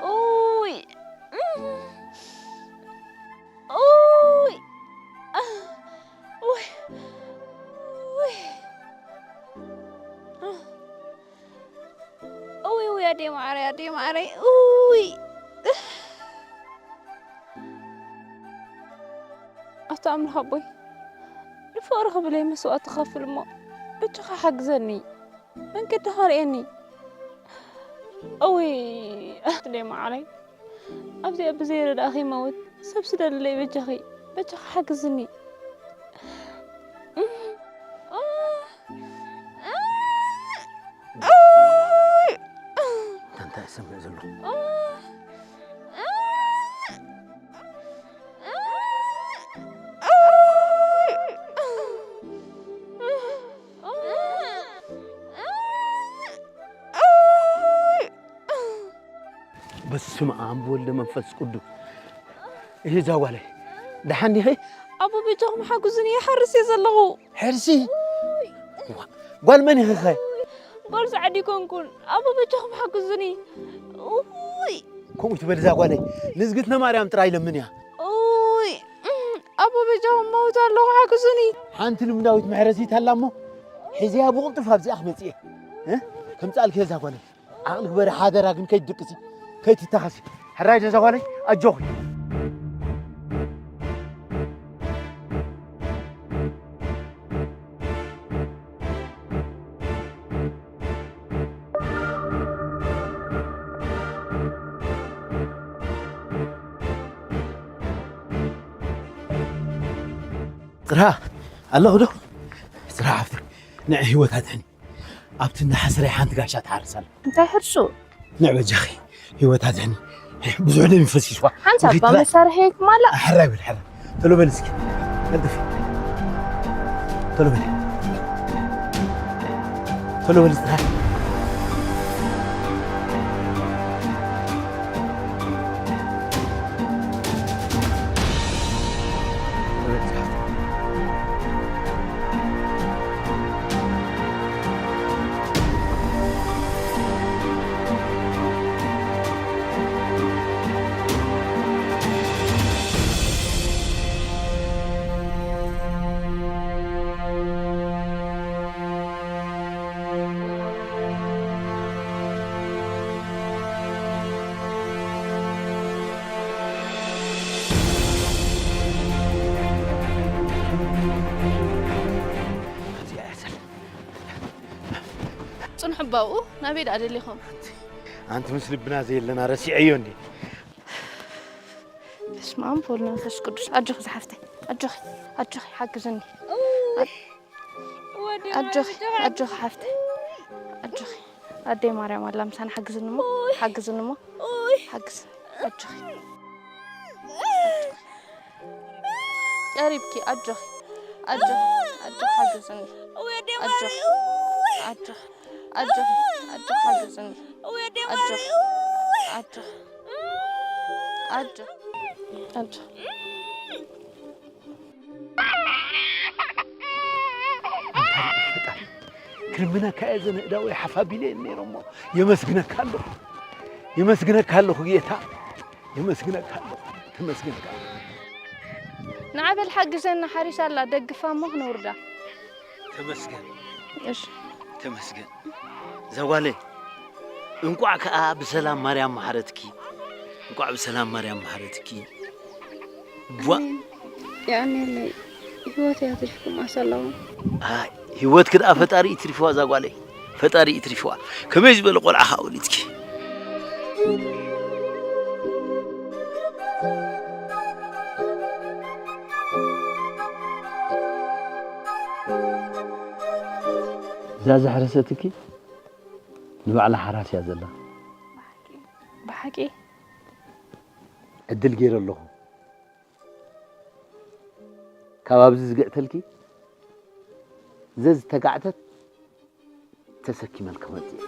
ኡይ! ኡይ! ኡይ! ኡይ! ኡይ፣ ኡይ፣ ኣደይ ማዓረይ፣ ኣደይ ማዓረይ፣ ኡይ። ኣታ ኣምላኽ ኣቦይ፣ ንፍቕሪ ክብል እየ መስዋእቲ ክኸፍል እሞ፣ በጃኻ ሓግዘኒ፣ መንገድኻ ርእየኒ። ኡይ፣ ኣደይ ማዓረይ፣ ኣብዚኣ ብዘይ ረዳእ ከይመውት ሰብ ስደድለይ በጃኺ፣ በጃኺ ሓግዝኒ። እንታይ ይሰምዕ ዘለኹ? በስመ ኣብ ወልደ መንፈስ ቅዱስ። እሂ እዛ ጓለይ፣ ደሓን ዲኺ? ኣቦ በጃኹም ሓግዙኒ፣ ይሓርስ እየ ዘለኹ። ሕርሲ? ዋ፣ ጓል መን ኢኺ ኸ? ጓል ጻዕዲ ኮንኩን። ኣቦ በጃኹም ሓግዙኒ። ኡይ። ከምኡ ትበል እዛ ጓለይ፣ ንእዝግትነ ማርያም ጥራይ ለምንያ። ኡይ። ኣቦ በጃኹም መውት ኣለኹ፣ ሓግዙኒ። ሓንቲ ልምዳዊት መሕረሲት ኣላ እሞ፣ ሒዘያ ብቕልጡፍ ኣብዚኣ ክመጽእ እየ። እ? ከምጻልኪ እዛ ጓለይ። ዓቕሊ ግበሪ ሓደራ፣ ግን ከይትድቅሲ፣ ከይትታኸሲ። ሕራይ ደዛ ጓለይ፣ ኣጆኺ። ጽርሃ፣ ኣለኹ ዶ? ጽርሃ ሓፍተይ፣ ንዒ ህይወት ኣድሕኒ። ኣብቲ እንዳ ሓሰረይ ሓንቲ ጋሻ ትሓርስ ኣላ። እንታይ ሕርሱ? ንዕ በጃኺ፣ ህይወት ኣድሕኒ። ብዙሕ ደም ይፈሲስዋ። ሓንሳብ እባ መሳርሒ ይትማላእ። ሕራይ በል፣ ሕራይ። ቶሎ በል እስኪ። ቀልጥፊ። ቶሎ በል። ቶሎ በል እስኪ። ጽንሑ ባኡ ናበይ ደኣ ደሊኹም? ኣንቲ ምስ ልብና ዘየለና ረሲዐዮ እንዴ? በስመ ኣብ ወወልድ ወመንፈስ ቅዱስ። ኣጆኺ ዝሓፍተይ፣ ኣጆኺ፣ ኣጆኺ፣ ሓግዝኒ። ወዲ ኣጆኺ፣ ማርያም፣ ኣጆኺ ሓፍተይ፣ ኣጆኺ። ኣደይ ማርያም ኣላ ምሳና ሓግዝኒ እሞ፣ ሓግዝኒ እሞ። ሓግዝ። ኣጆኺ። ቀሪብኪ፣ ኣጆኺ። ኣጆኺ፣ ኣጆኺ ሓግዝኒ። ኣጆኺ፣ ኣጆኺ፣ ኣጆኺ፣ ኣጆኺ ሓግዝኒ። ኣጆኺ፣ ኣጆኺ፣ ኣጆኺ፣ ኣጆኺ። ኣንታ ፈጣሪ፣ ክልምነካ እየ ዘነ እዳወይ ሓፋቢለ እየ ነይረ እሞ፣ የመስግነካ ኣለኹ። የመስግነካ ኣለኹ ጌታ። የመስግነካ ኣለኹ። ተመስገንካ። ንዓ በል ሓግዘና፣ ሓሪስ ኣላ፣ ደግፋ እሞ ክነውርዳ። ተመስገን። እሺ። ተመስገን። እዛ ጓለይ፣ እንቋዕ ከኣ ብሰላም ማርያም መሓረትኪ። እንቋዕ ብሰላም ማርያም መሓረትኪ። ቧ- ኣሜን። የቐንየለይ። ህይወት እያ ትሽኩም ኣሰለዋ። ኣይ፣ ህይወትኪ ደኣ ፈጣሪ ይትሪፍዋ እዛ ጓለይ። ፈጣሪ ይትሪፍዋ። ከመይ ዝበለ ቆልዓ ከኣ ወሊድኪ። እዛ ዘሕረሰትኪ ንባዕላ ሓራስ እያ ዘላ። ብሓቂ? ዕድል ገይረ ኣለኹ። ካብ ኣብዚ ዝግዕተልኪ ዘዝተጋዕተት ተሰኪመልኪ መጽእ።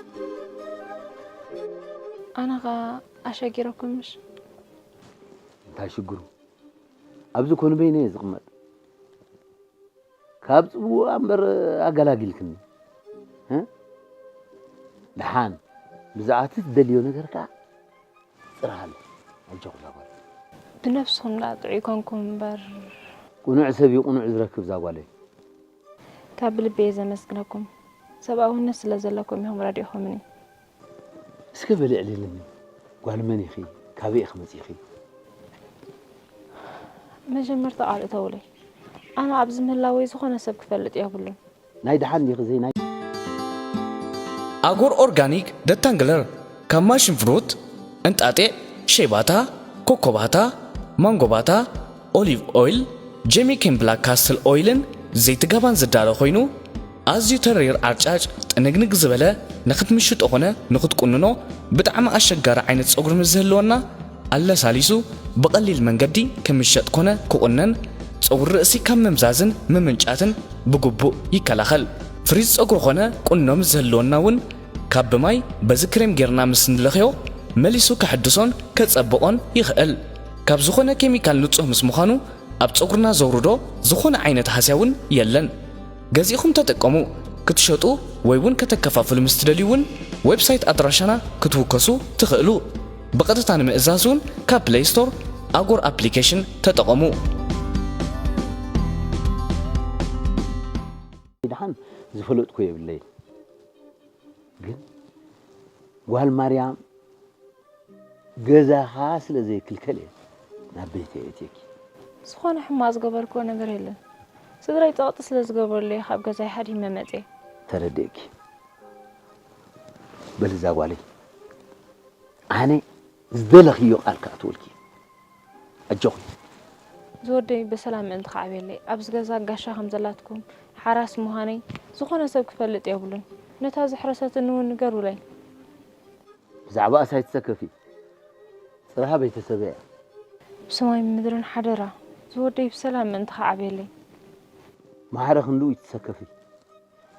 ኣነ ኸኣ ኣሸጊረኩም ምሽ? እንታይ ሽግሩ? ኣብዚ ኮን በይነ እየ ዝቕመጥ። ካብ ጽውዋ እምበር ኣገላጊልክኒ። እ? ደሓን ብዛዕባ እቲ ትደልዮ ነገር ከኣ ጽርሃለ። ኣጆኺ እዛ ጓል። ብነብስኹም ደኣ ጥዑይ ኮንኩም እምበር። ቅኑዕ ሰብ እዩ ቅኑዕ ዝረክብ እዛ ጓለይ። ካብ ልቢ እየ ዘመስግነኩም። ሰብኣውነት ስለ ዘለኩም ኢኹም ረዲእኹምኒ። እስከ በሊ ኣዕልልኒ። ጓል መን ኢኺ? ካበይ ኢኺ መጺኺ? መጀመርታ ቃል እተውለይ። ኣነ ኣብዚ ምህላወይ ዝኾነ ሰብ ክፈልጥ የብሉን። ናይ ደሓን ዲኺ ዘይናይ? ኣጎር ኦርጋኒክ ደታንግለር ካብ ማሽን ፍሩት፣ እንጣጢዕ፣ ሸይባታ፣ ኮኮባታ፣ ማንጎባታ፣ ኦሊቭ ኦይል፣ ጀሚኬን ብላክ ካስትል ኦይልን ዘይቲ ጋባን ዝዳሎ ኮይኑ፣ ኣዝዩ ተሪር ዓርጫጭ ጥንግንግ ዝበለ ንኽትምሽጦ ኾነ ንኽትቁንኖ ብጣዕሚ ኣሸጋሪ ዓይነት ጸጉሪ ምስ ዝህልወና ኣለሳሊሱ ብቐሊል መንገዲ ክምሸጥ ኮነ ክቑነን ጸጉሪ ርእሲ ካብ ምምዛዝን ምምንጫትን ብግቡእ ይከላኸል። ፍሪዝ ጸጉሪ ኾነ ቁኖ ምስ ዝህልወና እውን ካብ ብማይ በዚ ክሬም ጌርና ምስ ንለኽዮ መሊሱ ከሐድሶን ከጸብቖን ይኽእል። ካብ ዝኾነ ኬሚካል ንጹህ ምስ ምዃኑ ኣብ ጸጉርና ዘውርዶ ዝኾነ ዓይነት ሃስያ እውን የለን። ገዚእኹም ተጠቀሙ። ክትሸጡ ወይ እውን ከተከፋፍሉ ምስ ትደልዩ እውን ዌብሳይት ኣድራሻና ክትውከሱ ትኽእሉ። ብቐጥታ ንምእዛዝ እውን ካብ ፕለይ ስቶር ኣጎር ኣፕሊኬሽን ተጠቐሙ። ደሓን ዝፈለጥኩ የብለይ ግን ጓል ማርያም ገዛኻ ስለ ዘይክልከል እየ ናብ ቤተይ ኣእትየኪ። ዝኾነ ሕማቕ ዝገበርክዎ ነገር የለን። ስድራይ ጸቕጢ ስለ ዝገበሩለይ ካብ ገዛይ ሓዲመ መጽየ። ተረዲእኪ። በሊ እዛ ጓለይ ኣነ ዝደለኽዮ ቃል ክኣትወልኪ። ኣጆኺ። ዝወደይ ብሰላም ምእንቲ ክዓብየለይ ኣብዚ ገዛ ጋሻ ከም ዘላትኩም ሓራስ ምዃነይ ዝኾነ ሰብ ክፈልጥ የብሉን። ነታ ዘሕረሰትኒ እውን ንገሩለይ። ብዛዕባኣስ ኣይትሰከፊ። ጽርሃ ቤተሰበይ እያ። ብሰማይ ምድርን ሓደራ ዝወደይ ብሰላም ምእንቲ ክዓብየለይ። ማዕረ ክንድኡ ይትሰከፊ።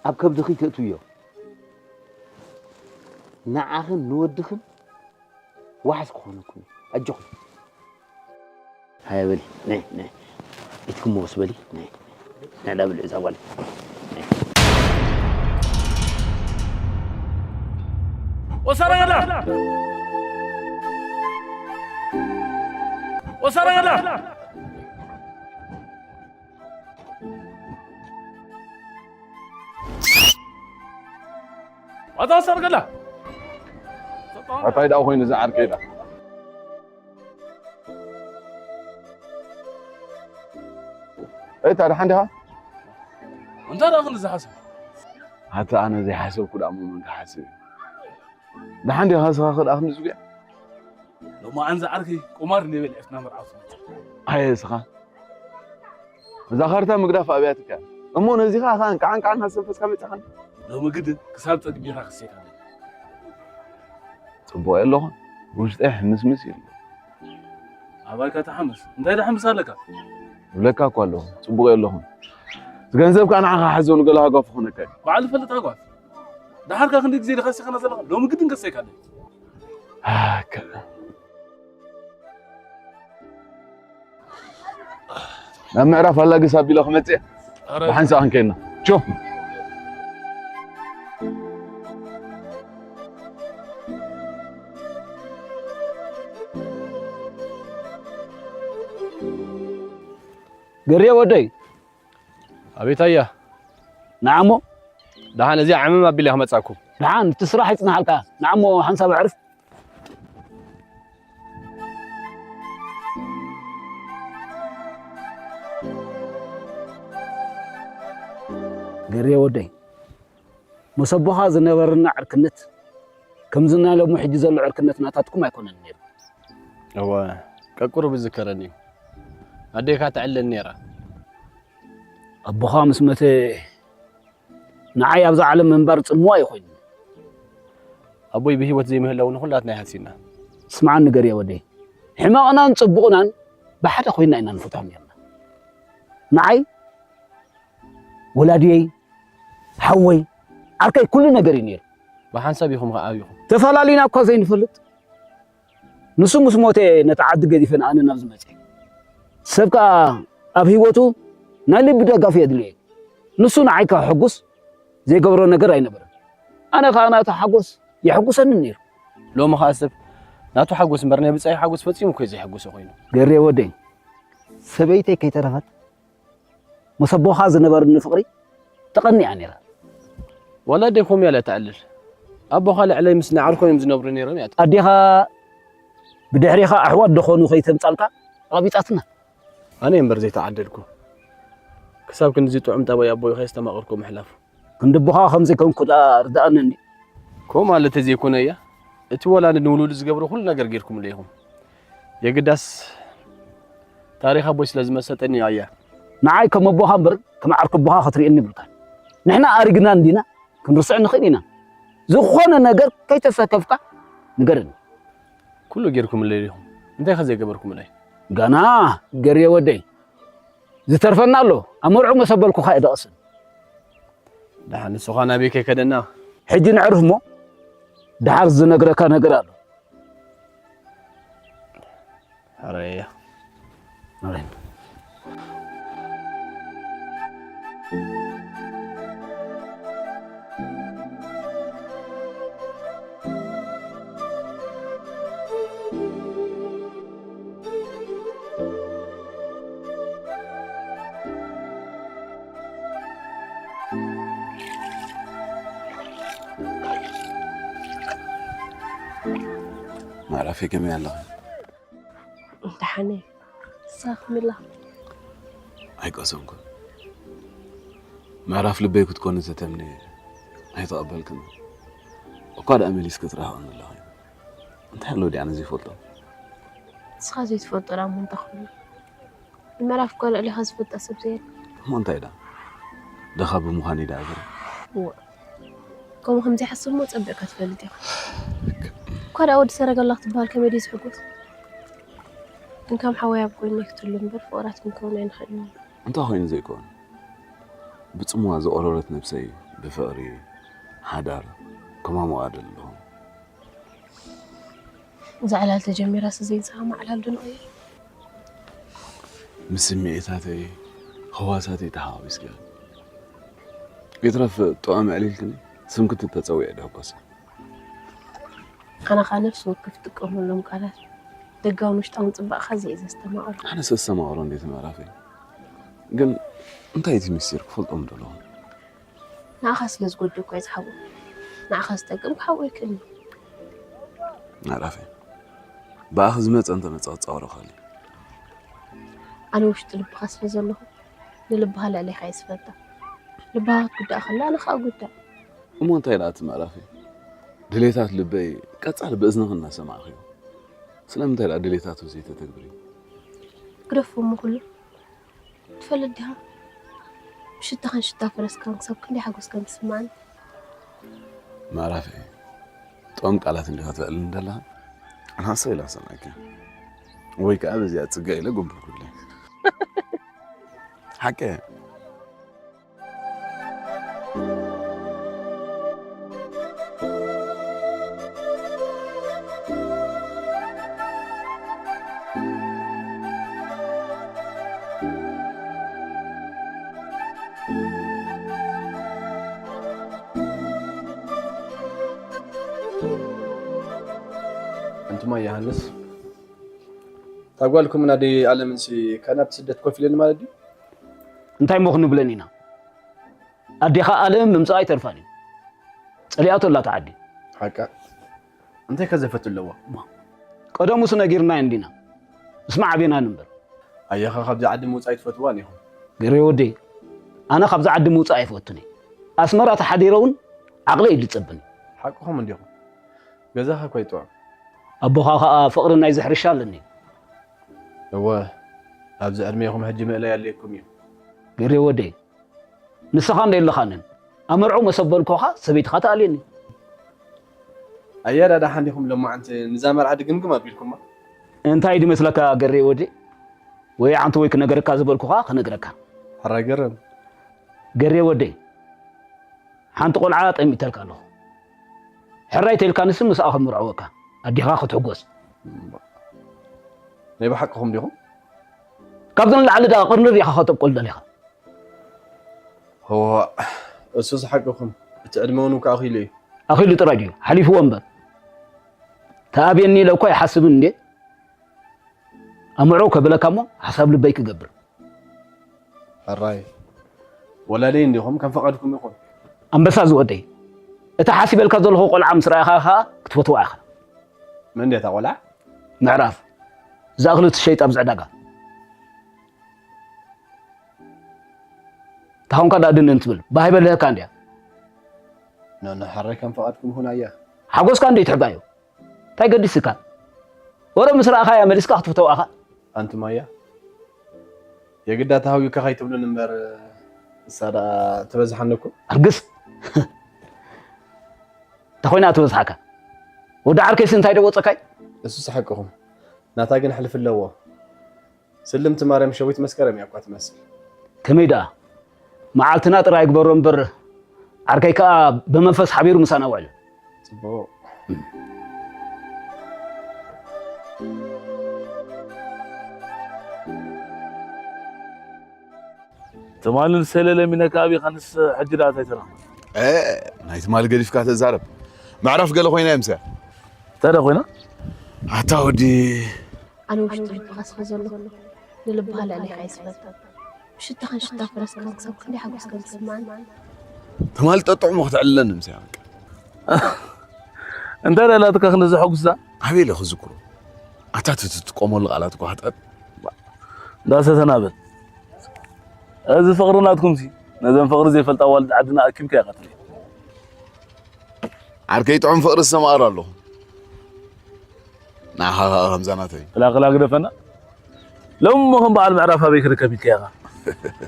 ኣብ ከብድኺ ተእትውዮ። ንዓኽን ንወድኽን ዋሕስ ክኾነኩም እዩ። ኣጆኹም። ሃየ በሊ ነይ ነይ። ኢትክሞ ወስ በሊ ነይ። ንዕዳ ብልዒ እዛ ጓል። ወሰረገላ ወሰረገላ ኣታ ሰርገላ ኣታይ ደኣ ኮይኑ እዚ ዓርከይ ደኣ። እታ ደሓን ዲኻ? እንታይ ደኣ ክንዲ ዝሓስብ? ኣታ ኣነ ዘይሓሰብኩ ደኣ መን ክሓስብ እዩ? ደሓን ዲኻ ንስኻ ከ ደኣ ክንዲ ዝጉያ? ሎማዓን ዝዓርከይ ቁማር እንደ በልዐትና መርዓውቲ መጸ። ኣየ እስኻ እዛ ካርታ ምግዳፍ ኣብያትካ እሞ ነዚኻ ኸኣ እንቃዕ እንቃዕ እናሰንፈስካ መጻኻኒ። ሎሚ ግድን ክሳብ ጸግቢኻ ክሴካ ኣለኒ። ጽቡቕ ኣለኹ። ውሽጠይ ሕምስምስ ኢሉ። ኣባይካ ተሓምስ። እንታይ ደሓምስ ኣለካ? ብለካ እኮ ኣለኹ። ጽቡቕ ኣለኹ። እቲ ገንዘብ ከዓ ንዓኻ ሓዞ ንገለ ሃጓፍ ክኾነካ እዩ። ባዕሉ ፈልጥ ሃጓፍ። ደሓርካ ክንደይ ግዜ ዲኻ ሲኸና ዘለኻ? ሎሚ ግድን ከሰይካ ኣለይ። ኣከ ናብ ምዕራፍ ኣላግስ ኣቢለ ክመጽእ እየ። ኣረ፣ ብሓንሳእ ክንከይድና። ቹ። ገሬ ወደይ። ኣቤት ኣያ። ንዓሞ። ደሓን እዚኣ ዕምም ኣቢለ ክመጻኩም። ደሓን እቲ ስራሕ ይጽናሓልካ። ንዓሞ ሓንሳብ ኣዕርፍ። ገሬ ወደይ፣ ምስ ኣቦኻ ዝነበረና ዕርክነት ከምዚ ናይ ሎሚ ሕጂ ዘሎ ዕርክነት ናታትኩም ኣይኮነን ነይሩ። እወ፣ ቀቁሩብ ይዝከረኒ እዩ። ኣዴኻ ትዕልለኒ ነይራ። ኣቦኻ ምስ መተ ንዓይ ኣብዛ ዓለም ምንባር ጽምዋ እዩ ኮይኑ። ኣቦይ ብህይወት ዘይምህላው ንኹላትና ይሃሲና። ስምዓኒ ገርየ ወደይ፣ ሕማቕናን ጽቡቕናን ብሓደ ኮይና ኢና ንፍትሖም ነርና። ንዓይ ወላድየይ፣ ሓወይ፣ ዓርከይ ኩሉ ነገር እዩ ነይሩ። ብሓንሳብ ኢኹም ኸዓ ዓቢኹም። ተፈላሊና እኳ ዘይንፈልጥ። ንሱ ምስ ሞተ ነታ ዓዲ ገዲፈ ንኣነ ናብዚ መፅእ። ሰብ ከዓ ኣብ ህይወቱ ናይ ልቢ ደጋፊ የድልዮ። ንሱ ንዓይ ከሕጉስ ዘይገብሮ ነገር ኣይነበረን። ኣነ ከዓ ናቱ ሓጎስ የሕጉሰኒ ነይሩ። ሎሚ ከዓ ሰብ ናቱ ሓጎስ እምበር ናይ ብፃዩ ሓጎስ ፈፂሙ እኮ እዩ ዘይሕጉሶ ኮይኑ። ገሬ ወደይ፣ ሰበይተይ ከይተረፈት ምስ ኣቦኻ ዝነበርኒ ፍቕሪ ተቐኒኣ ነይራ። ዋላ ኣደይ ኮም እያ ተዕልል። ኣቦኻ ልዕለይ ምስ ንዓርኮ እዮም ዝነብሩ ነይሮም እያ። ኣዴኻ ብድሕሬኻ ኣሕዋት ደኾኑ ከይተምጻልካ ኣቐቢጻትና። ኣነ እምበር ዘይተዓደልኩ ክሳብ ክንድዚ ጥዑም ጠባይ ኣቦይ ከየስተማቐርኩ ምሕላፉ። ክንዲ ኣቦኻ ከም ዘይኮንኩ ደኣ ርድኣኒ እንድዩ። ከምኡ ማለት ተዘይኮነ እያ እቲ ወላዲ ንውሉዱ ዝገብሮ ኩሉ ነገር ጌርኩምሉ ኢኹም። የግዳስ ታሪኽ ኣቦይ ስለ ዝመሰጠኒ እዩ ኣያ። ንዓይ ከም ኣቦኻ እምበር ከም ዓርኪ ኣቦኻ ክትርእየኒ የብልካን። ንሕና ኣሪግና እንዲና ክንርስዕ ንኽእል ኢና። ዝኾነ ነገር ከይተሰከፍካ ንገረኒ። ኩሉ ጌርኩምለይ ኢኹም። እንታይ ከ ዘይገበርኩምለይ? ገና ገርየ ወደይ ዝተርፈና ኣሎ። ኣብ መርዑ መሰበልኩኻ እየ ደቕስን። ደሓን ንስኻ ናበይ ከይከደና? ሕጂ ነዕርፍ እሞ ደሓር ዝነግረካ ነገር ኣሎ። ኣረያ መዕረፊ ከመይ ኣለኺ? ደሓን እየ። ንስኻ ከመይ ኣለኻ? ኣይቀሰንኩን። ምዕራፍ ልበይ ክትኮኒ ተተምንየ ኣይተቐበልክን። እኳ ደኣ መሊስኪ ትረህቕኒ ኣለኺ። እንታይ ኣሎ ድኣ ኣነ ዘይፈልጦ? ንስኻ ዘይትፈልጦ ደኣ እሞ እንታይ ክህሉ? ንምዕራፍ እኮ ልዕሌኻ ዝፈልጣ ሰብ ዘየለ። እሞ እንታይ ደኣ? ድኻ ብምዃነይ ደኣ እግሪ? እወ። ከምኡ ከም ዘይሓስብ እሞ ጸቢቕካ ትፈልጥ ኢኻ። እኳ ደኣ ወዲ ሰረገላ ክትበሃል ከመይ ድዩ ዝሕጎስ? ግን ከም ሓወይ ኣብ ጎነይ ክትህሉ እምበር ፍቑራት ክንከውን ኣይንኽእልን ኢና። እንታይ ኮይኑ ዘይኮን? ብጽምዋ ዝቖረረት ነብሰይ ብፍቕሪ ሓዳር ከማምዋ እደሊ ኣለኹ። እዛ ዕላል ተጀሚራስ ዘይንሰማማዕ ዕላል ዶ ንቕይር? ምስ ስምዒታተይ ህዋሳተይ ተሓዋዊስኪ። ይትረፍ ጥዑም ኣዕሊልክኒ ስምኪ ተጸዊዐ ድሕጎስ። ኣነ ኸኣ ነፍሲ ወከፍ ትጥቀመሎም ቃላት ደጋውን ውሽጣውን ጽባቕኻ እዚ እየ ዘስተማቕሮ። ኣነስ እስተማቕሮ እንዴት ምዕራፈይ። ግን እንታይ እቲ ምስጢር ክፈልጦም ደለኹ? ንዓኻ ስለ ዝጎደኩ እየ ዝሓወይ። ንዓኻ ዝጠቅም ክሓዊ ኣይክእልን እየ። ምዕራፈይ ብኣኺ ዝመጸ እንተመጸ ክጻወሮ ክኽእል እየ። ኣነ ውሽጢ ልብኻ ስለ ዘለኹ ንልብኻ ልዕሌኻ እየ ዝፈልጣ። ልብኻ ክትጉዳእ ከላ ኣነ ኸኣ እጉዳእ። እሞ እንታይ ደኣ እቲ ምዕራፈይ? ድሌታት ልበይ ቀጻሊ ብእዝንኺ እናሰማዕኽዮ። ስለምንታይ ደኣ ድሌታቱ ዘይተተግብርዮ? ግደፎ እሞ ኩሉ። ትፈልጥ ዲኻ? ብሽታኻን ሽታ ፈረስካን ክሳብ ክንደይ ሓጎስ ከም ዝስምዓኒ። ምዕራፈይ፣ እቲ ጥዑም ቃላት እንዲኻ ተዕልል እንደላ፣ ኣናሰ ኢላ ሰማዕኪ። ወይ ከኣ በዚኣ ጽግዕ ኢለ ጎንበርኩለይ። ሓቂ። ኣንቱማ ዮሃንስ፣ እታ ጓልኩም ናዲ ኣለምንሲ ከናብ ስደት ኮፍ ኢለኒ ማለት ድዩ? እንታይ እሞ ክንብለን ኢና? ኣዴኻ ኣለም ምምጻእ ኣይተርፋን እዩ። ጸሊኣቶ ኣላ እታ ዓዲ። ሓቃ? እንታይ ከ ዘፈቱ ኣለዋ? ቀደሙስ ነጊርና እንዲና። ምስማዕ ኣቤና ንንበር። ኣየኻ ካብዚ ዓዲ ምውጻእ ኣይትፈትዋን ኢኹም? ገሬ ወደይ፣ ኣነ ካብዚ ዓዲ ምውጻእ ኣይፈቱን እየ። ኣስመራ ተሓዲረ እውን ዓቕለይ እዩ ዝጸብን። ሓቅኹም እንዲኹም። ገዛኻ እኮ ይጥዑም። ኣቦኻ ኸኣ ፍቕሪ ናይዚ ሕርሻ ኣለኒ። እወ፣ ኣብዚ ዕድሜኹም ሕጂ ምእላይ ኣድልየኩም እዩ። ገሬ ወደይ፣ ንስኻ እንደ የለኻንን፣ ኣብ መርዑ መሰብ በልኮኻ ሰበይትኻ ትኣልየኒ። ኣያ ዳዳ ሓንዲኹም ሎማዓንቲ ንዛ መርዓ ድግምግም ኣቢልኩማ? እንታይ ድመስለካ ገሬ ወደይ? ወይ ዓንቱ ወይ ክነገረካ ዝበልኩኻ ክነግረካ። ሕራይ ገረም። ገሬ ወደይ፣ ሓንቲ ቆልዓ ጠሚተልካ ኣለኹ። ሕራይ ተልካ ንስ ምስኣ ከምርዐወካ፣ ኣዴኻ ክትሕጎስ። እምባ። ናይ ብሓቅኹም ዲኹም? ካብዚ ንላዕሊ ደኣ ቅርንር ኢኻ ከተብቆል ደሊኻ። እዋ፣ እሱስ ሓቅኹም። እቲ ዕድመ እውን እኮ ኣኺሉ እዩ። ኣኺሉ ጥራይ ድዩ? ሓሊፍዎ እምበር። ተኣብየኒ ኢለ እኮ ኣይሓስብን እንዴ። ኣምዑ ከብለካ እሞ ሓሳብ ልበይ ክገብር። ሕራይ፣ ወላደይ እንዲኹም ከም ፈቓድኩም ይኹን። ኣንበሳ ዝወደይ፣ እታ ሓሲበልካ ዘለኹ ቆልዓ ምስ ረኣኻ ኸኣ ክትፈትዋ ኢኻ። መን ድያ እታ ቆልዓ? ምዕራፍ፣ እዛ እኽሊ ትሸይጥ ኣብዚ ዕዳጋ። ተኾንካ ደኣ ድንን ትብል፣ ባህ ኣይበልህካን ድያ? ኖኖ፣ ሕራይ ከም ፈቓድኩም ይኹን ኣያ። ሓጎስካ እንዶ ይትሕጋዮ። እንታይ ገዲስካ? ወረ ምስ ረኣኻያ መሊስካ ክትፍተው ኣኻ። ኣንቱም ኣያ፣ የግዳ ተሃዊካ ከይትብሉን እምበር፣ እሳ ደኣ ትበዝሓኒ እኮ። ኣርግስ። እንታይ ኮይና ትበዝሓካ? ወዲ ዓርከይስ እንታይ ዶ ወጸካይ? እሱስ ሓቅኹም። ናታ ግን ሕልፊ ኣለዎ። ስልምቲ ማርያም ሸዊት መስከረም እያ እኳ ትመስል። ከመይ ደኣ? መዓልትና ጥራይ ግበሮ እምበር፣ ዓርከይ ከኣ ብመንፈስ ሓቢሩ ምሳና ውዕል። ጽቡቕ። ትማሊ ንሰለ ለሚነካ ኣቢኻንስ ሕጂ ደኣ እንታይ ተረኽበ? ኤ፣ ናይ ትማሊ ገዲፍካ ተዛረብ። ምዕራፍ ገለ ኮይና እየ ምስያ። እንታይ ደኣ ኮይና? ኣታ ወዲ ኣነ ውሽጢ ልብኻ ስለ ዘሎ፣ ንልብኻ ልዕሌኻ እየ ዝፈቱ። ብሽታኻን ሽታ ፈረስካን ክሳብ ክንደይ ሓጎስ ከም ዝስምዓኒ። ትማሊ ጠጥዑሞ ክትዕልለኒ ምስያ በቃ። እንታይ ደኣ ናትካ ክንዲ ዘሐጉሳ? ኣበይ ኢለ ክዝክሮ? ኣታ እቲ ትጥቀመሉ ቃላት እኮ ሃጠጥ። እንዳሰተና በል። እዚ ፍቕሪ ናትኩምሲ፣ ነዘን ፍቕሪ ዘይፈልጣ ኣዋልድ ዓድና ኣኪብካያ ቀትሪ። ዓርከይ ጥዑም ፍቕሪ ዝሰማቕር ኣለኹ። ንዓኻ ኸኣ ከምዛ ናተይ። ክላኽላ ግደፈና። ሎሚ እሞ ከም በዓል ምዕራፍ ኣበይ ክርከብ ኢልካያ ኢኻ?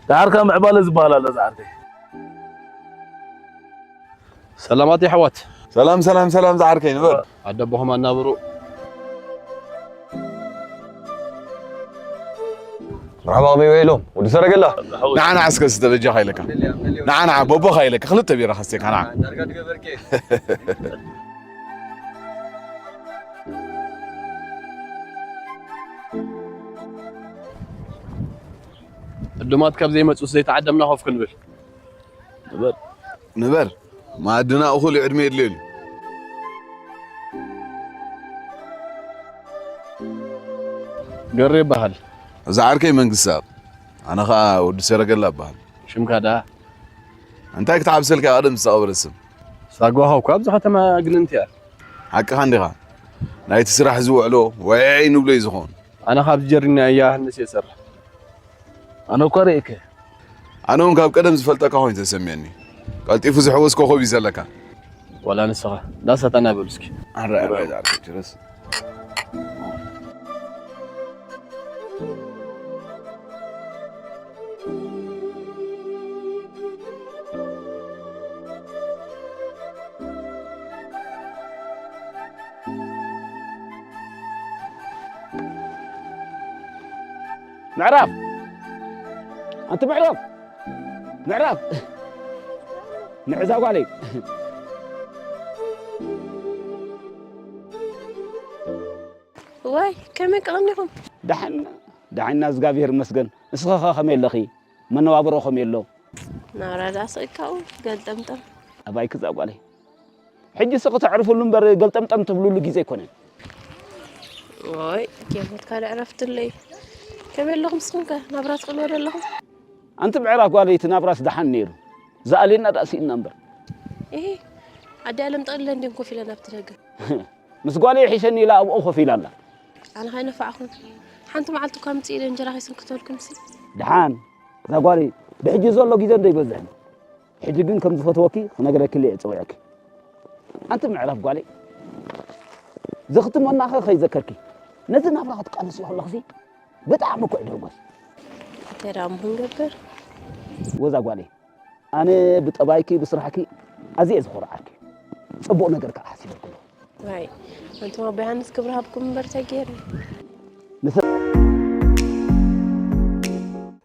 ደሓርካ ምዕባለ ዝበሃል ኣሎ ዝዓርከይ። ሰላማት የሕዋት። ሰላም፣ ሰላም፣ ሰላም ዝዓርከይ፣ ንበር። ኣደ ኣቦኹም ኣናብሩ። መርሓባ፣ ከመይ ውዒሎም? ወዲ ሰረገላ። ንዓ፣ ንዓ፣ እስከ ዝተበጃኻ ኢለካ። ንዓ፣ ንዓ፣ ቦቦኻ ኢለካ። ክልተ ቢራ ከስተካ፣ ንዓ። ዕዱማት ካብ ዘይመጹስ ዘይተዓደምና ኮፍ ክንብል። ንበር። ንበር። መኣድና እኹል እዩ፣ ዕድመ የድልየሉ። ገሬ ይበሃል። እዚ ዓርከይ መንግስትኣብ። ኣነ ኸኣ ወዲ ሰረገላ እበሃል። ሽምካ ደኣ? እንታይ ክትሓብሰልካ ቀደም ዝተቐበረ ስም? ሳጓኻ እኳ ኣብዚ ከተማ ግንንቲ እያ። ሓቅኻ እንዲኻ። ናይቲ ስራሕ ዝውዕሎ ውዕይ ንብሎ እዩ ዝኾን። ኣነ ካብ ጀርዲን ኣያ ሃንስ እየ ዝሰርሕ። ኣነ እኳ ርእየከ። ኣነ እውን ካብ ቀደም ዝፈልጠካ ኮይኑ ተሰሚዕኒ። ቀልጢፉ ዝሕወስ ኮኾብ እዩ ዘለካ። ዋላ ንስኻ። ዳስ ኣታና በሉ እስኪ። ኣረ፣ ኣረ፣ ኣረ፣ ችረስ። ምዕራፍ! ኣንቲ ምዕራፍ! ምዕራፍ! ንዕዛ ጓለይ! ዋይ ከመይ ቀቐኒኹም? ደሓን ደሓና እግዚኣብሔር ይመስገን። እስኸ ከመይ ኣለኺ? መነባብሮ ከመይ ኣሎ? ናብራ ዳስእካኡ ገልጠምጠም። ኣባይኪ እዛ ጓለይ። ሕጂ ስኺ ተዕርፍሉ እምበር ገልጠምጠም ትብልሉ ግዜ ኣይኮነን። ወይ ጌሞት ካልእ ዕረፍትለይ። ከመይ ኣለኹም ንስኹም ከ ናብራ ትቕንዎ ዶ ኣለኹም? ኣንቲ ምዕራፍ ጓለይ እቲ ናብራስ ደሓን ነይሩ። ዝኣልየና ደኣ ስኢንና እምበር። እሂ ኣዲ ኣለም ጠቕሊለን ድየን ኮፍ ኢለን ኣብቲ ደገ? ምስ ጓለይ ሒሸኒ ኢላ ኣብኡ ኮፍ ኢላ ኣላ። ኣነ ከይነፋዕኹም ሓንቲ መዓልቲ እኳ ምፅእ ኢለ እንጀራ ከይስንክተልኩም ሲ። ደሓን እዛ ጓለይ ብሕጂ ዘሎ ግዜ እንዶ ይበዝሕን። ሕጂ ግን ከም ዝፈትወኪ ክነግረኪ ኢለ እየ ፀዊዐኪ። ኣንቲ ምዕራፍ ጓለይ ዘኽትመናኸ ከይዘከርኪ ነዚ ናብራ ክትቃለስዮ ከለኽሲ ብጣዕሚ እኮ እዩ ድሕጎስ። እንታይ ደኣ እሞ ክንገብር? ወዛ ጓለይ ኣነ ብጠባይኪ ብስራሕኪ ኣዝየ እየ ዝኾርዓልኪ። ፅቡቕ ነገር ከዓ ሓሲበልኩ ኣለኹ። ዋይ ኣንቱም ኣቦ ዮሃንስ ክብሪ ሃብኩም እምበር እንታይ ገይሩ? ንሰ-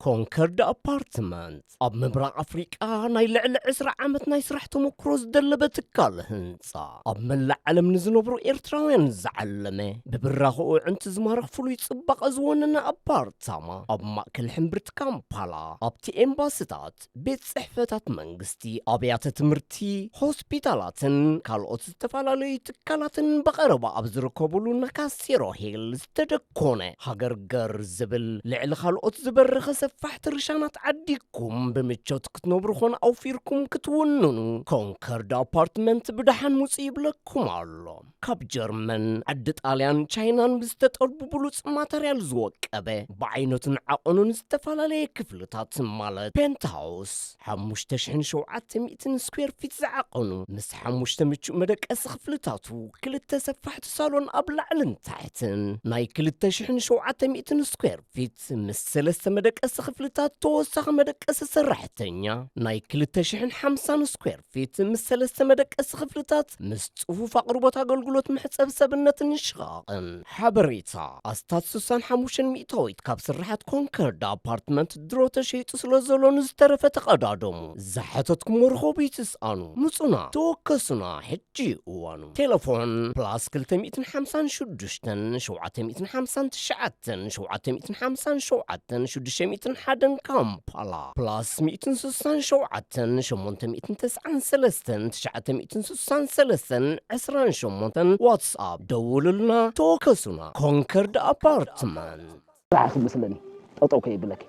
ኮንከርድ ኣፓርትመንት ኣብ ምብራቕ ኣፍሪቃ ናይ ልዕሊ ዕስራ ዓመት ናይ ስራሕ ተመክሮ ዝደለበ ትካል ህንፃ ኣብ መላእ ዓለም ንዝነብሩ ኤርትራውያን ዝዓለመ ብብራኸኡ ኣዕንቲ ዝማርኽ ፍሉይ ጽባቐ ዝወነነ ኣፓርታማ ኣብ ማእከል ሕምብርቲ ካምፓላ ኣብቲ ኤምባስታት ቤት ጽሕፈታት መንግስቲ ኣብያተ ትምህርቲ ሆስፒታላትን ካልኦት ዝተፈላለዩ ትካላትን ብቐረባ ኣብ ዝርከቡሉ ናካሴሮ ሂል ዝተደኮነ ሃገር ገር ዝብል ልዕሊ ካልኦት ዝበረኸ ሰፋሕቲ ርሻናት ዓዲግኩም ብምቾት ክትነብሩ ኾነ ኣውፊርኩም ክትውንኑ ኮንከርድ ኣፓርትመንት ብደሓን ምጹ ይብለኩም ኣሎ። ካብ ጀርመን ዓዲ ጣልያን ቻይናን ብዝተጠልቡ ብሉፅ ማተርያል ዝወቀበ ብዓይነቱን ዓቐኑን ዝተፈላለየ ክፍልታት ማለት ፔንትሃውስ ሓሙሽተ ሽሕን ሸውዓተ ሚእትን ስኩዌር ፊት ዝዓቐኑ ምስ ሓሙሽተ ምቹእ መደቀሲ ክፍልታቱ ክልተ ሰፋሕቲ ሳሎን ኣብ ላዕልን ታሕትን ናይ ክልተ ሽሕን ሸውዓተ ሚእትን ስኩዌር ፊት ምስ ሰለስተ መደቀሲ ክፍልታት ተወሳኺ መደቀሲ ሰራሕተኛ ናይ ክልተ ሽሕን ሓምሳን ስኩዌር ፊት ምስ ሰለስተ መደቀሲ ክፍልታት ምስ ጽፉፍ ኣቕርቦት ኣገልግሎት መሕጸቢ ሰብነትን ሽቓቕን ሓበሬታ ኣስታት ስሳን ሓሙሽተን ሚእታዊት ካብ ስርሓት ኮንከርድ ኣፓርትመንት ድሮ ተሸይጡ ስለ ዘሎ ንዝተረፈ ተቐዳደሙ። ዝሓተትኩሞ ርኸቡ ይትስኣኑ። ምጹና ተወከሱና ሕጂ እዩ እዋኑ። ቴሌፎን ፕላስ ክልተ ሚእትን ሓምሳን ሽዱሽተን ሸውዓተ ሚእትን ሓምሳን ትሽዓተን ሸውዓተ ሚእትን ሓምሳን ሸውዓተን ሽዱሽተ ሚእትን ሓደን ካምፓላ ፕላስ ሚእትን ስሳን ሸውዓተን ሸሞንተ ሚእትን ተስዓን ሰለስተን ትሽዓተ ሚእትን ስሳን ሰለስተን ዕስራን ሸሞንተን ዋትስኣፕ ደውሉልና ተወከሱና። ኮንከርድ ኣፓርትመንት። ስራሕ ክመስለኒ ጠጠው ከይብለኪ።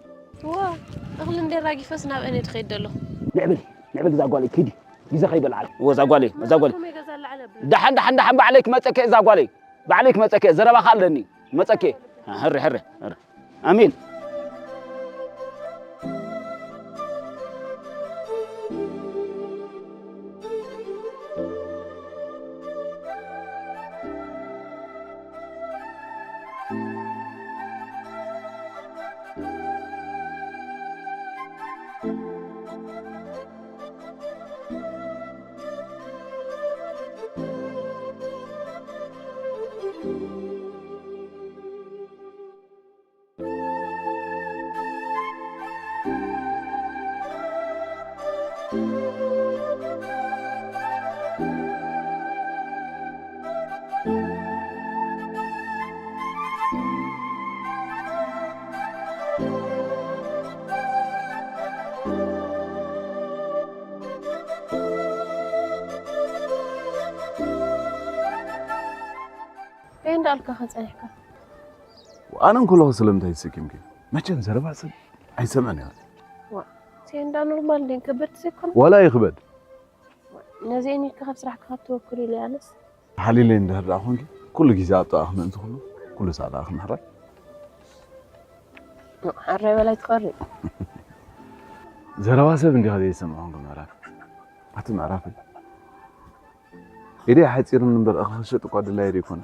ዋ እኽሊ እንደ ራጊፈስ ናብ እኔ ትኸይድ ዘለኹ። ንዕብል ንዕብል እዛ ጓለይ ኪዲ ግዜ ከይበልዓል እወ እዛ ጓለይ እዛ ጓለይ መይ ገዛ ላዕለ ብለ ደሓን ደሓን ደሓን ባዕለይ ክመፀኪ እዛ ጓለይ ባዕለይ ክመፀኪ ዘረባኻ ኣለኒ መፀኪ። ሕሪ ሕሪ ሕሪ ኣሚን። እንታይ እንዳልካ ከፀኒሕካ? ኣነ እንከለኹ ስለምንታይ ተሰኪምኪ? መቸም ዘረባ ሰብ ኣይሰምዕን እያ። ቴንዳ ኖርማል እንዴን ከበድቲ ዘይኮነ ዋላ ይኽበድ ነዚአን ኢልካ ካብ ስራሕካ ካብ ትወክል ኢለ ኣነስ ሓሊለይ እንድሕር ደኣ ኮንኪ ኩሉ ግዜ ኣብ ጥቓኺ ምእንቲ ኩሉ ኩሉ ሳዕ ደኣ ክምሕራይ ሓራይ በላይ ትቐሪ ዘረባ ሰብ እንዲኻ ዘይሰምዖን ምዕራፍ ኣቲ ምዕራፍ ኢደይ ሓፂሩኒ እምበር እኽሊ ክሸጥ እኳ ድላየ ዘይኮነ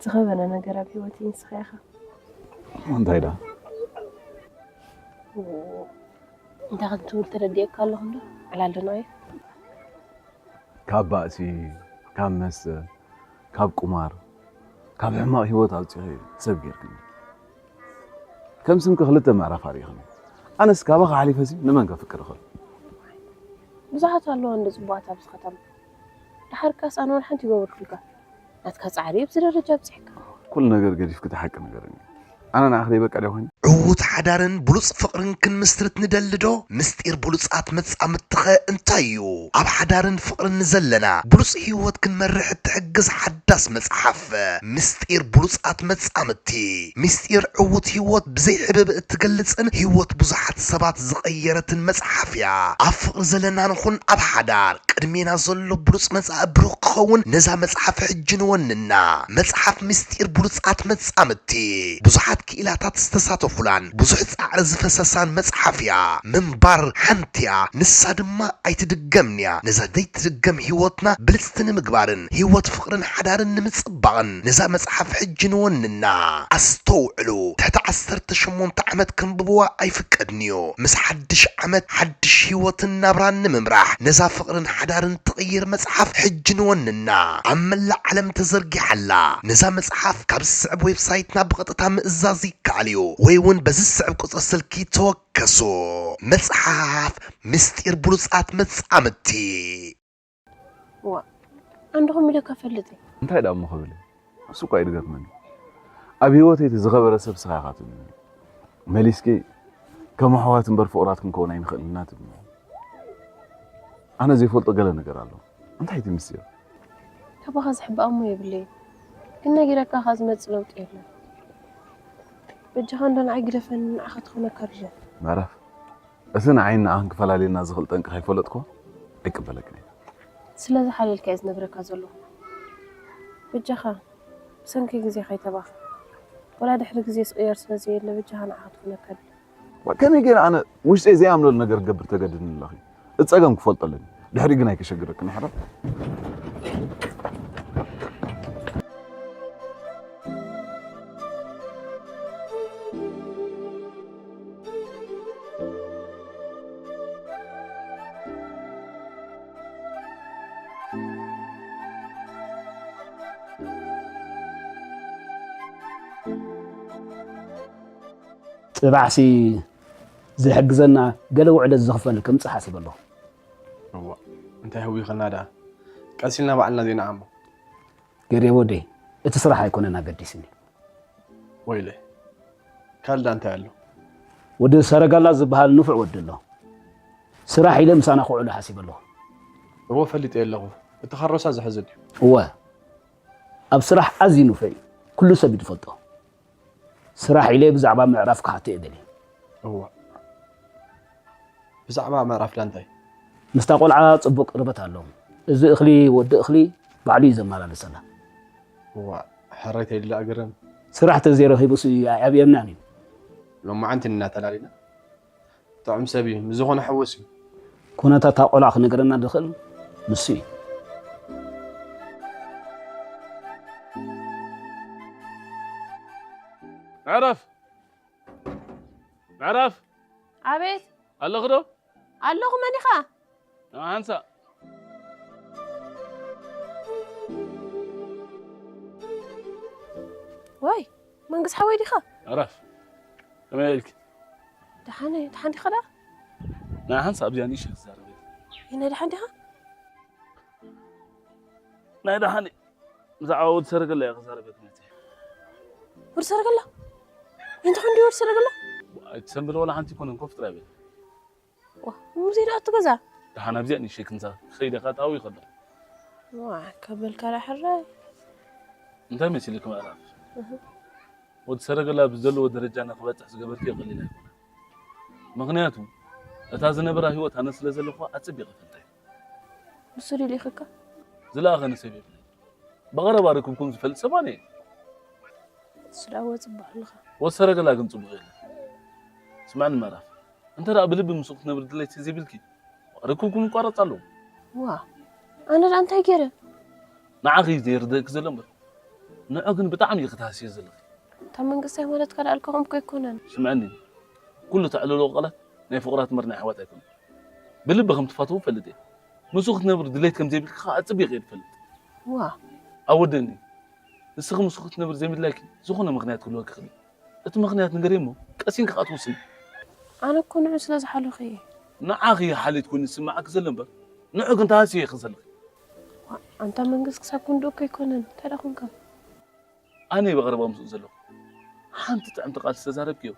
ዝኸበነ ነገር ኣብ ህይወት ንስኻ ኢኻ እንታይ ደኣ እንታይ ከም ትብል ተረዲኤካ ኣለኹ እንዶ ዕላል ዶ ንዓይ ካብ ባእሲ ካብ መስተ ካብ ቁማር ካብ ሕማቕ ህይወት ኣውፂኺ ሰብ ጌርክኒ። ከም ስምኪ ክልተ ምዕራፍ ኣርኢኽኒ። ኣነስ ካባኺ ሓሊፈሲ ንመን ከፍቅር እኽእል? ብዙሓት ኣለዋ እንደ ፅቡቓት ኣብዚ ከተማ። ደሓር ካስ ኣነ ዋላ ሓንቲ ይገበርኩልካ። ናትካ ፃዕሪ ኣብዚ ደረጃ ኣብፂሕካ። ኩሉ ነገር ገዲፍኪ እቲ ሓቂ ንገርኒ። ኣነ ንዓኺ ደይበቅዕ ድየ ኮይኑ? ዕዉት ሓዳርን ብሉጽ ፍቕርን ክንምስርት ንደሊ ዶ? ምስጢር ብሉጻት መጻምድትኸ እንታይ እዩ? ኣብ ሓዳርን ፍቕርን ንዘለና ብሉጽ ህይወት ክንመርሕ እትሕግዝ ሓዳስ መጽሓፍ ምስጢር ብሉጻት መጻምድቲ። ምስጢር ዕዉት ህይወት ብዘይ ሕብብ እትገልጽን ህይወት ብዙሓት ሰባት ዝቐየረትን መጽሓፍ እያ። ኣብ ፍቕሪ ዘለና ንኹን ኣብ ሓዳር ቅድሜና ዘሎ ብሉጽ መጻኢ ብሩኽ ክኸውን ነዛ መጽሓፍ ሕጂ ንወንና። መጽሓፍ ምስጢር ብሉጻት መጻምድቲ ብዙሓት ክኢላታት ዝተሳተፉላን ብዙሕ ጻዕሪ ዝፈሰሳን መጽሓፍ እያ። ምንባር ሓንቲ እያ፣ ንሳ ድማ ኣይትድገምን እያ። ነዛ ዘይትድገም ህይወትና ብልጽቲ ንምግባርን ህይወት ፍቕርን ሓዳርን ንምጽባቕን ነዛ መጽሓፍ ሕጂ ንወንና። ኣስተውዕሉ፣ ትሕቲ ዓሰርተ ሸሞንተ ዓመት ከንብብዋ ኣይፍቀድን እዩ። ምስ ሓድሽ ዓመት ሓድሽ ህይወትን ናብራን ንምምራሕ ነዛ ፍቕርን ሓዳርን ትቕይር መጽሓፍ ሕጂ ንወንና። ኣብ መላእ ዓለም ተዘርጊሓ ኣላ። ነዛ መጽሓፍ ካብ ዝስዕብ ዌብሳይትና ብቐጥታ ምእዛዝ ይከኣል እዩ ወይ እውን በዚ ዝስዕብ ቁጽሪ ስልኪ ተወከሱ። መጽሓፍ ምስጢር ብሉጻት መጻምድቲ። ዋ ኣንድኹም ኢለ ከፈልጥ እየ። እንታይ ደኣ እሞ ክብል እየ? እሱ እኳ እዩ ዝገርመኒ። ኣብ ህይወተይ እቲ ዝኸበረ ሰብ ስኻ ኢኻ ትብልኒ። መሊስኪ ከም ኣሕዋት እምበር ፍቑራት ክንከውን ኣይንኽእልን ኢና ትብልኒ። ኣነ ዘይፈልጦ ገለ ነገር ኣሎ። እንታይ እቲ ምስጢር? ካባኻ ዝሕባእ እሞ የብለይን። ግን ነጊረካ ከኣ ዝመጽእ ለውጢ የለን። በጃኻ እንዶ ንዓይ ግደፈኒ ንዓኻ ትኾነካ ርሸን። ምዕራፍ እቲ ንዓይን ንዓኽን ክፈላልየና ዝኽእል ጠንቂ ከይፈለጥኩ ኣይቅበለክን እየ። ስለ ዝሓለልካ እየ ዝነግረካ ዘለኹ። በጃኻ ብሰንኪ ግዜ ከይተባኽን። ወላ ድሕሪ ግዜ ዝቕየር ስለ ዘየለ በጃኻ ንዓኻ ትኾነካ ድለ። ዋ፣ ከመይ ገይረ ኣነ ውሽጠይ ዘይኣምነሉ ነገር ክገብር ተገድድኒ ኣለኺ? እቲ ጸገም ክፈልጦ ኣለኒ። ድሕሪኡ ግን ኣይከሸግረክን ይሕረር። ጽባሕሲ ዝሕግዘና ገለ ውዕለት ዝኽፈል ከምጽእ ሓሲበ ኣለኹ። እዋ እንታይ ህዊኸልና ደኣ ቀስ ኢልና ባዕልና ዘይንዓሞ። ገሬ ወደይ እቲ ስራሕ ኣይኮነን ኣገዲስኒ። ወይለይ ካልእ ደኣ እንታይ ኣሎ? ወዲ ሰረገላ ዝበሃል ንፉዕ ወዲ ኣሎ። ስራሕ ኢለ ምሳና ክውዕሉ ሓሲበ ኣለኹ። እወ ፈሊጠዮ ኣለኹ። እቲ ካሮሳ ዝሕዝ ድዩ? እወ ኣብ ስራሕ ኣዝዩ ንፉዕ እዩ። ኩሉ ሰብ እዩ ዝፈልጦ። ስራሕ ኢለ ብዛዕባ ምዕራፍ ክሓቶ እየ ደልየ። እወ ብዛዕባ ምዕራፍ ዳንታይ? ምስታ ቆልዓ ጽቡቕ ቅርበት ኣለዎም። እዚ እኽሊ ወዲ እኽሊ ባዕሉ እዩ ዘመላልሰላ። እዋ ሕራይ ተይድላ እግርም። ስራሕ ተዘይረኺቡስ እዩ ኣይኣብየናን እዩ። ሎማዓንቲ ኢና ተላሊና። ጥዑም ሰብ እዩ። ምስ ዝኾነ ሕውስ እዩ። ኩነታት እታ ቆልዓ ክነግረና ዝኽእል ንሱ እዩ። ምዕራፍ! ምዕራፍ! ኣቤት! ኣለኺ ዶ? ኣለኹ፣ መን ኢኻ? ንዓ ሓንሳእ። ወይ መንግስ ሓወይ ዲኻ? ዕረፍ። ከመይ ኢልኪ? ደሓን እየ፣ ደሓን ዲኻ ደኣ? ንዓ ሓንሳእ ኣብዚኣ ንእሽተይ ክዛረብ እየ። ናይ ደሓን ዲኻ? ናይ ደሓን እየ። ብዛዕባ ወዲ ሰረገላ እየ ክዛረበኪ መፂአ። ወዲ ሰረገላ? እንታይ ኮን ድዩ ወዲ ሰረገላ? ኣይትሰንብዲ ዋላ ሓንቲ ኣይኮነን፣ ኮፍ ጥራይ በሊ። ዋ፣ ሙዚ ዶ ኣቱ ገዛ? ደሓን ኣብዚኣ ንእሽተይ ክንሳ ክኸይድ እየ፣ ካብ ጣውዩ ከሎ። ዋ፣ ከበልካ ዳሕራይ። እንታይ መሲልኪ ምዕራፍ? ወዲ ሰረገላ ብዘለዎ ደረጃ ንክበፅሕ ዝገበርክዮ ቀሊል ኣይኮነን። ምኽንያቱ እታ ዝነበራ ህይወት ኣነ ስለ ዘለኹዋ ኣፀቢቐ እፈልጣ እየ። ንሱ ድዩ ልኢኽካ? ዝለኣኸኒ ሰብ የብለይን። ብቐረባ ርክብኩም ዝፈልጥ ሰብ ኣነ እየ። ንሱ ደኣ ወ ፅቡቕ ኣለኻ። ወሰረገላ ግን ፅቡቕ የለን። ስምዕኒ ምዕራፍ፣ እንተ ደኣ ብልቢ ምስኡ ክትነብሪ ድሌት ተዘይብልኪ ርክብኩም ይቋረፅ ኣለዎ። ዋእ፣ ኣነ ደኣ እንታይ ገይረ? ንዓኺ እዩ ዘይርደእኪ ዘሎ እምበር ንዑ ግን ብጣዕሚ ኢኺ ትሃስዮ ዘለኺ። እታ መንግስተይ ማለትካ ደኣ ኣልካኹም እኮ ኣይኮነን። ስምዕኒ፣ ኩሉ ተዕልልዎ ቃላት ናይ ፍቑራት እምበር ናይ ኣሕዋት ኣይኮነን። ብልቢ ከም ትፈትዎ እፈልጥ እየ። ምስኡ ክትነብሪ ድሌት ከም ዘይብልኪ ከኣ ኣጸቢቐ እየ ዝፈልጥ። ዋእ። ኣወደኒ። ንስኺ ምስኡ ክትነብሪ ዘይምድላይኪ ዝኾነ ምኽንያት ክህልወኪ ይኽእል እዩ። እቲ ምኽንያት ንገርዮ እሞ ቀሲንኪ ከኣ ትውስኒ። ኣነ እኮ ንዑ ስለ ዝሓለኹ እየ። ንዓኺ ሓልዮት ኮይኑ ዝስምዓኪ ዘሎ እምበር ንዑ ግን ተሃስዮ ኢኺ ዘለኺ። ዋእ፣ ኣንታ መንግስት ክሳብ ክንድኡ እኮ ኣይኮነን። እንታይ ደኣ ኮንካ? ኣነ ብቐረባ ምስኡ ዘለኹ። ሓንቲ ጥዕምቲ ቃል ዝተዛረብክዮ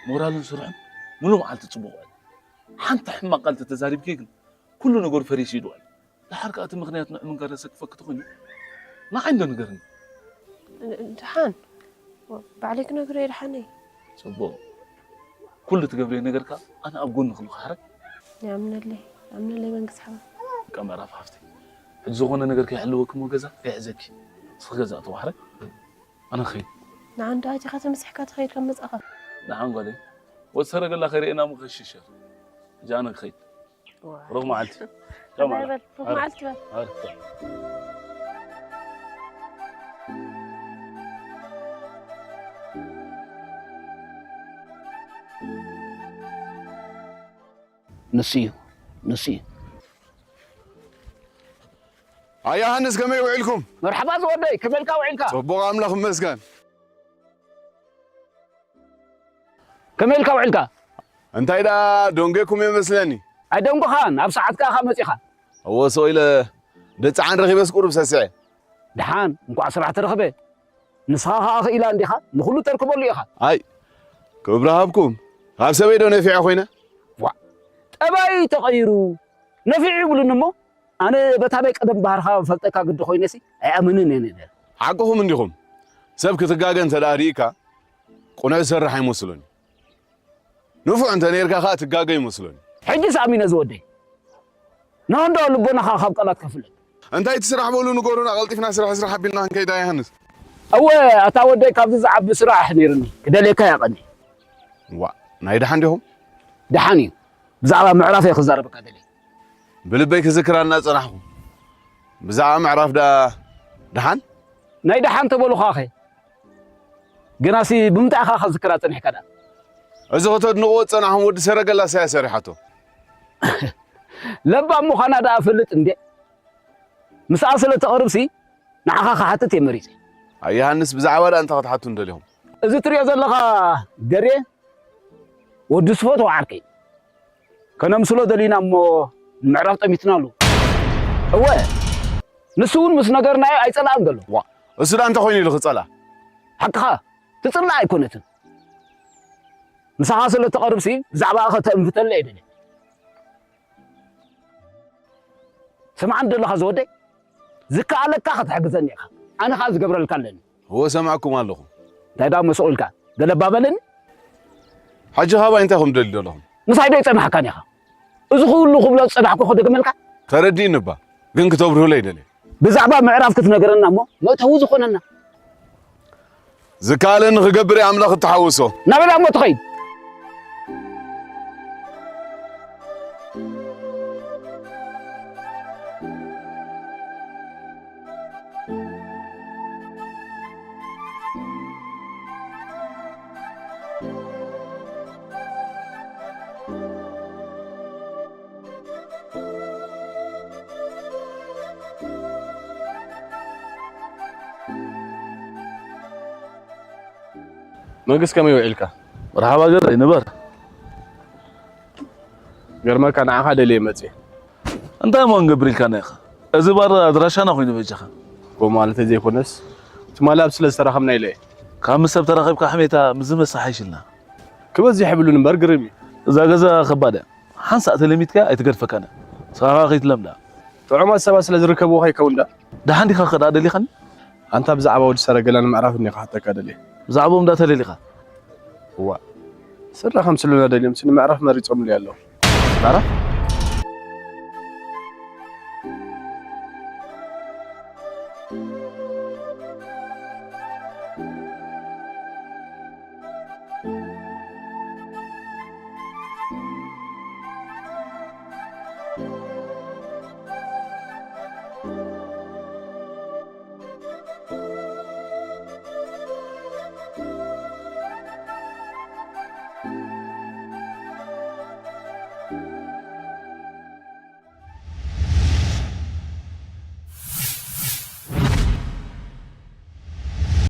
ሞራልን ስርሑን ሙሉ መዓልቲ ጽቡቕ ውዕል። ሓንቲ ሕማቕ ቃል ተተዛሪብክዮ ግን ኩሉ ነገሩ ፈሪሱ እዩ ዝውዕል። ደሓር ከኣ እቲ ምኽንያት ንዑ ምንጋር ዘሰክፈኪ ተኾይኑ ንዓይ እንዶ ንገርኒ። ድ-፣ ድሓን ባዕለይ ክነግሮ እየ ድሓነይ። ጽቡቕ። ኩሉ ትገብርዮ ነገር ከኣ ኣነ ኣብ ጎንኺ ኣለኹ ሓረግ። ይኣምነለይ፣ ይኣምነለይ መንግስት ሓወይ። በቃ ምዕራፍ ሓፍተይ። ሕጂ ዝኾነ ነገር ከይሕልወኪ እሞ ገዛ ከይሕዘኪ። ንስኺ ገዛ እተዊ ሓረግ። ኣነ ክኸይድ። ንዓንዳ ኣቲኻ ተመሲሕካ ትኸይድ ካብ መጻእኻ። ንዓን ጓለይ። ወዲ ሰረገላ ከይርእየና እሞ ከይሽሸር። ሕጂ ኣነ ክኸይድ። ሩቕ መዓልቲ። ቻው፣ ማዕረ። በል፣ ሩቕ መዓልቲ በል። ኣረ፣ ቻው። ንሱ እዩ፣ ንሱ እዩ። ኣያ ሃንስ፣ ከመይ ውዒልኩም? መርሓባ ዝወደይ፣ ከመይ ኢልካ ውዒልካ? ጽቡቕ፣ ኣምላኽ ይመስገን። ከመይ ኢልካ ውዒልካ? እንታይ ደኣ ደንጒየኩም እየ መስለኒ? ኣይደንጎኻን፣ ኣብ ሰዓትካ ኢኻ መጺኻ። እወ፣ ስቕ ኢለ ደጽዓን ረኺበስ ቁሩብ ሰስዐ። ደሓን፣ እንቋዕ ስራሕ ተረኽበ። ንስኻ ኸኣ ክኢላ እንዲኻ፣ ንኹሉ ተርክበሉ ኢኻ። ኣይ፣ ክብሪ ሃብኩም። ካብ ሰበይ ዶ ነፊዐ ኮይነ? ዋእ፣ ጠባይ ተቐይሩ፣ ነፊዑ ይብሉኒ እሞ፣ ኣነ በታ ናይ ቀደም ባህርኻ ፈልጠካ ግዲ ኮይነሲ፣ ኣይኣምንን እየ ነይረ። ሓቅኹም እንዲኹም። ሰብ ክትጋገ እንተ ደኣ ርኢካ፣ ቁኑዕ ዝሰርሕ ኣይመስሎን እዩ። ንፉዕ እንተ ነይርካ ኸኣ ትጋገ ይመስሎኒ። ሕጂስ ኣሚነ ዝወደይ። ንኣንዶ ልቦናኻ ካብ ቃላት ከፍለጥ። እንታይ እቲ ስራሕ በሉ ንገሩና፣ ቀልጢፍና ስራሕ ስራሕ ኣቢልና ክንከይዳ ዮሃንስ። እወ፣ ኣታ ወደይ ካብዚ ዝዓቢ ስራሕ ነይሩኒ። ክደልየካ እየ ቀኒ። ዋእ፣ ናይ ደሓን ዲኹም? ደሓን እዩ። ብዛዕባ ምዕራፍ እየ ክዛረበካ ደልየ። ብልበይ ክዝክራ እናጸናሕኩ። ብዛዕባ ምዕራፍ ደኣ ደሓን? ናይ ደሓን ተበሉኻኸ? ገናሲ ብምንታይ ኢኻ ከዝክራ ጸኒሕካ ደኣ? እዚ ከተድንቕዎ ዝጸናሕኩም ወዲ ሰረገላ እያ ሰሪሓቶ። ለባም ምዃና ደኣ እፈልጥ እንዴ? ምስኣ ስለ ተቕርብሲ ንዓኻ ክሓትት እየ መሪጸ። ኣይ ዮሃንስ፣ ብዛዕባ ደኣ እንታይ ክትሓቱኒ ደሊኹም? እዚ ትሪኦ ዘለኻ ገሬ ወዲ ዝፈትዎ ዓርከይ። ከነምስሎ ደሊና እሞ ንምዕራፍ ጠሚትናሉ። እወ፣ ንሱ እውን ምስ ነገርናዮ ኣይጸልኣን ዘሎ። ዋ፣ እሱ ደኣ እንታይ ኮይኑ ኢሉ ክጸልኣ? ሓቅኻ፣ ትጽላእ ኣይኮነትን። ምሳኻ ስለ እትቐርብሲ ብዛዕባኣ ከተእንፍተለ እየ ደልየ። ስምዓኒ ደለኻ ዝወደይ፣ ዝከኣለካ ክትሕግዘኒ ኢኻ። ኣነ ኸኣ ዝገብረልካ ኣለኒ። እወ፣ ሰማዕኩም ኣለኹ። እንታይ ደኣ መስቑ ኢልካ? ገለ እባ በለኒ። ሕጂ ካባይ እንታይ ኢኹም ትደልዩ ዘለኹም? ምሳይ ዶ ኣይጸናሕካን ኢኻ? እዚ ኩሉ ክብሎ ዝጸናሕኩ ክደግመልካ? ተረዲእኒ እባ፣ ግን ክተብርሁለይ ይደልየ። ብዛዕባ ምዕራፍ ክትነግረና እሞ መእተዊ ዝኾነና። ዝከኣለኒ ክገብር እየ፣ ኣምላኽ እተሓወሶ። ናበይ ደኣ እሞ ትኸይድ? መንግስት ከመይ ውዒልካ? መርሓባ ገዛኢ ንበር። ገርመካ ንዓኻ ደልየ መጽየ። እንታይ እሞ ክንገብር ኢልካና ኢኻ? እዚ ባር ኣድራሻና ኮይኑ በጃኻ። ከምኡ ማለተይ ዘይኮነስ፣ ትማሊ ኣብ ስለ ዝተራኸብና ኢለ እየ። ካብ ምስ ሰብ ተራኺብካ ሕሜታ ምስ ዝመሳሕ ይሽልና። ክበዝሕ ይብሉን እምበር ግርም እዩ። እዛ ገዛ ከባድ እያ። ሓንሳእ ተለሚድካያ ኣይትገድፈካን እያ። ንስኻ ኸኣ ከይትለምዳ። ጥዑማት ሰባት ስለ ዝርከብዎ ከይከውን ደኣ። ደሓን ዲኻ ከ ደኣ ደሊኻኒ? ኣንታ ብዛዕባ ወዲ ሰረገላን ምዕራፍን እየ ክሓተካ ደልየ። ብዛዕባኦም ደኣ ተደሊኻ? እዋእ። ስድራ ከም ስሉና ደልዮምሲ ንምዕራፍ መሪጾምሉ ኣለዉ። ምዕራፍ?